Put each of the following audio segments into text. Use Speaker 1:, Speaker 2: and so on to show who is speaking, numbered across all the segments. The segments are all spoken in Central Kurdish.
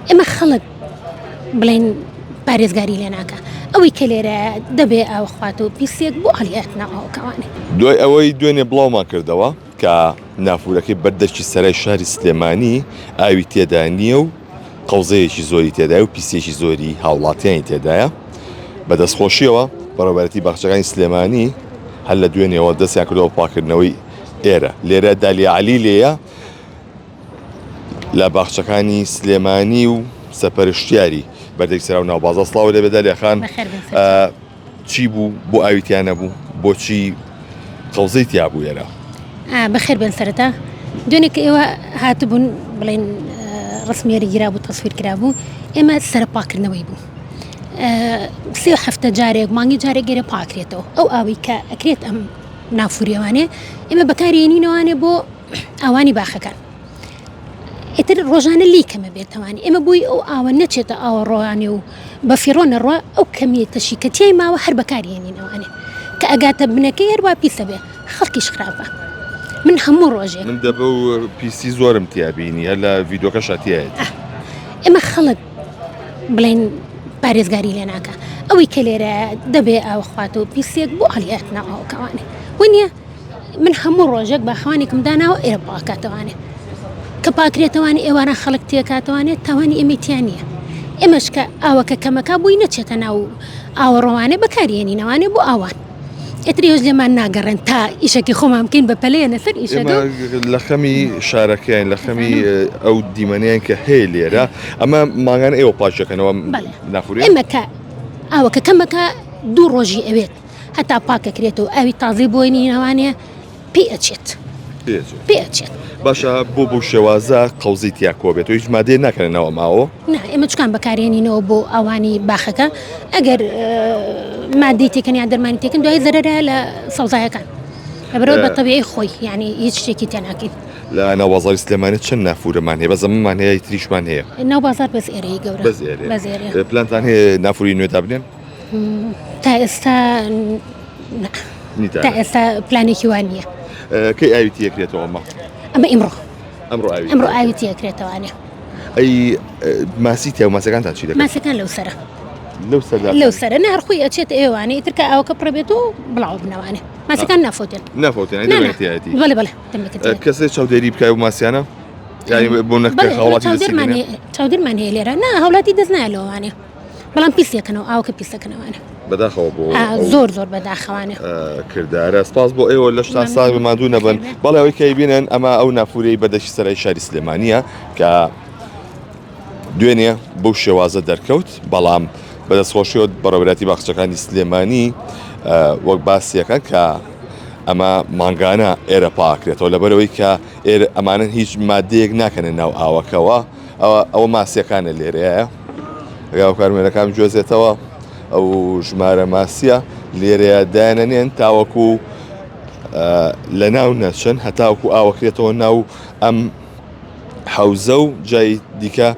Speaker 1: ئێمە خەڵک بڵێن پارێزگاری لێ ناکا ئەوەی کە لێرە دەبێ ئاوە خوات و پیسێک بۆ هەڵیات ناو ئاوەکەوانێ.
Speaker 2: دوای ئەوەی دوێنێ بڵاومان کردەوە کە نافورەکەی بەر دەرکی سەرای شاری سلێمانی ئاوی تێدا نییە و قەوزەیەکی زۆری تێدایە و پیسیەکی زۆری هاوڵاتیانی تێدایە بە دەستخۆشیەوە بەڕێوەبەرایەتی باخچەکانی سلێمانی هەر لە دوێنێوە دەستیان کردەوە پاکردنەوەی ئێرە لێرە دالیا عەلی لێیە لە باخچەکانی سلێمانی و سەپەرشتیاری بەردێک سەرا و ناوبازە سڵاو لێ بێ دالیا خان چی بوو بۆ ئاوی تیا نەبوو بۆچی قەوزەی تیا بوو ئێرە؟
Speaker 1: بەخێر بێن سەرەتا دوێنێ کە ئێوە هاتبوون بڵێن ڕسمیێری گیرا بوو تەسویر کرابوو ئێمە سەر پاکردنەوەی بوو سێ هەفتە جارێک مانگی جارێک گەرە پاکرێتەوە ئەو ئاوی کە ئەکرێت ئەم نافوریەوانێ ئێمە بەکارێنینەوانێ بۆ ئاوانی باخەکان ئیتر ڕۆژانە لی کەمە بێتەوانی ئێمە بۆی ئەو ئاوە نەچێتە ئاوە ڕۆیانێ و بە فیڕۆ نەڕوا ئەو کەمیە تەشی کە تیای ماوە هەر بەکاری هێنین ئەوانێ کە ئەگاتە بنەکەی هەروا پیسە بێ خەڵکیش خراپە من هەموو ڕۆژێک
Speaker 2: من دەبە و پیسی زۆرم تیا بینی هەر لە ڤیدۆکەشا تیایەتی.
Speaker 1: ئێمە خەڵک بڵێن پارێزگاری لێ ناکا ئەوەی کە لێرە دەبێ ئاوە خواتەوە پیسێک بۆ هەڵیات ناو ئاوەکەوانێ وەنیە من هەموو ڕۆژێک باخەوانێکم داناوە ئێرە پاکاتەوانێ کە پاکرێتەوانی ئێواران خەڵک تێکاتەوانێت تاوانی ئێمەی تیا نییە ئێمەش کە ئاوەکە کەمەکە بووی نەچێتە ناو ئاوەڕۆوانێ بەکارێنینەوانێ بۆ ئاوان ئێتر ئێوەش لێمان ناگەڕێن تا ئیشەکی خۆمان بکەین بە پەلەیە لەسەر ئیشەکە
Speaker 2: لە خەمی شارەکەیان لە خەمی ئەو دیمەنیان کە هەیە لێرە ئەمە ماگان ئێوە پاچەکەنەوە نافوری
Speaker 1: ئێمە کە ئاوەکە کەمەکە دوو ڕۆژی ئەوێت هەتا پاکەکرێتەوە ئاوی تازەی بۆی نینەوانێ پێی ئەچێت پێ ئەچێت.
Speaker 2: باشە بۆ بەو شێوازە قەوزەی تیا کۆبێتەوە هیچ مادەیە ناکەنە ناو ئەم ئاوە؟
Speaker 1: نا ئێمە چکان بەکارێنینەوە بۆ ئاوانی باخەکە ئەگەر مادەی تێکەن یان دەرمانی تێکن دوای زەرەرە لە سەوزایەکان لەبەرەوە بە تەبیعی خۆی یعنی هیچ شتێکی تێ ناکەین.
Speaker 2: لە ناو بازاڕی سلێمانی چەند نافورەمان هەیە بەس ئەمەمان هەیە تریشمان هەیە؟
Speaker 1: ناو بازاڕ بەس ئێرەی گەورە
Speaker 2: بەس ئێرەیە بەس ئێرەیە. پلانتان هەیە نافوری نوێ دابنێن؟
Speaker 1: تا ئێستا تا ئێستا پلانێکی وان نییە.
Speaker 2: کەی ئاوی تیەکرێتەوە ئەمە؟
Speaker 1: ئەمە ئیمڕۆ
Speaker 2: ئەمڕۆ ئاوی
Speaker 1: ئەمڕۆ ئاوی تیەکرێتەوانێ.
Speaker 2: ئەی ماسی تیا و ماسەکانتان چی دەکەن؟
Speaker 1: ماسەکان لەو سەرە.
Speaker 2: لەو سەردا
Speaker 1: لەو سەرە نە هەر خۆی ئەچێت ئێوانێ ئیتر کە ئاوەکە پڕ بێت و بڵاو بنەوانێ ماسەکان نافۆتێن.
Speaker 2: نافۆتێن ئەی دەمێک تیایەتی.
Speaker 1: بەڵێ بەڵێ
Speaker 2: کەسێ چاودێری بکای و ماسیانە؟ یانی بۆ نەکە هاوڵاتی
Speaker 1: چاودێرمان هەیە لێرە نا هاوڵاتی دەست نایە لەوانێ. بەڵام پیس دەکەنەوە ئاوەکە پیس دەکەنەوانە.
Speaker 2: بەداخەوە بۆ
Speaker 1: زۆر زۆر بەداخەوانە
Speaker 2: کردارە سپاس بۆ ئێوە لەشتان ساغ بێ ماندوو نەبن بەڵێ ئەوەی کە ئەیبینن ئەمە ئەو نافورەی بەردەشی سەرای شاری سلێمانیە کە دوێنێ بەو شێوازە دەرکەوت بەڵام بەدەستخۆشیەوە بەڕێوەبەرایەتی باخچەکانی سلێمانی وەک باسیەکە کە ئەمە مانگانە ئێرە پاکرێتەوە لەبەرەوەی کە ئێرە ئەمانە هیچ مادەیەک ناکەنە ناو ئاوەکەوە ئەوە ئەوە ماسیەکانە لێرەیە گاوکارمێنەکان گوێزێتەوە ئەو ژمارە ماسیە لێرەیە دایانەنێن تاوەکو لە ناو نەچن هەتاوەکو ئاوەکرێتەوە ناو ئەم حەوزە و جای دیکە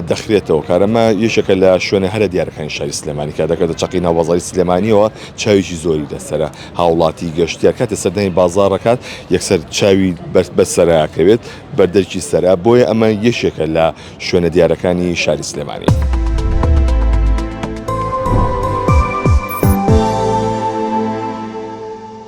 Speaker 2: دەخرێتەوە کارەمە یەکێکە لە شوێنە هەرە دیارەکانی شاری سلێمانی کە دەکەێتە چەقی ناو بازاری سلێمانیەوە چاوێکی زۆری لەسرە هاوڵاتی گەشتیار کاتێ سەردانی بازاڕەکات یەکسەر چاوی بەسەراکەوێت بەردەرکی سەرا، بۆیە ئەمە یەکێکە لە شوێنە دیارەکانی شاری سلێمانی.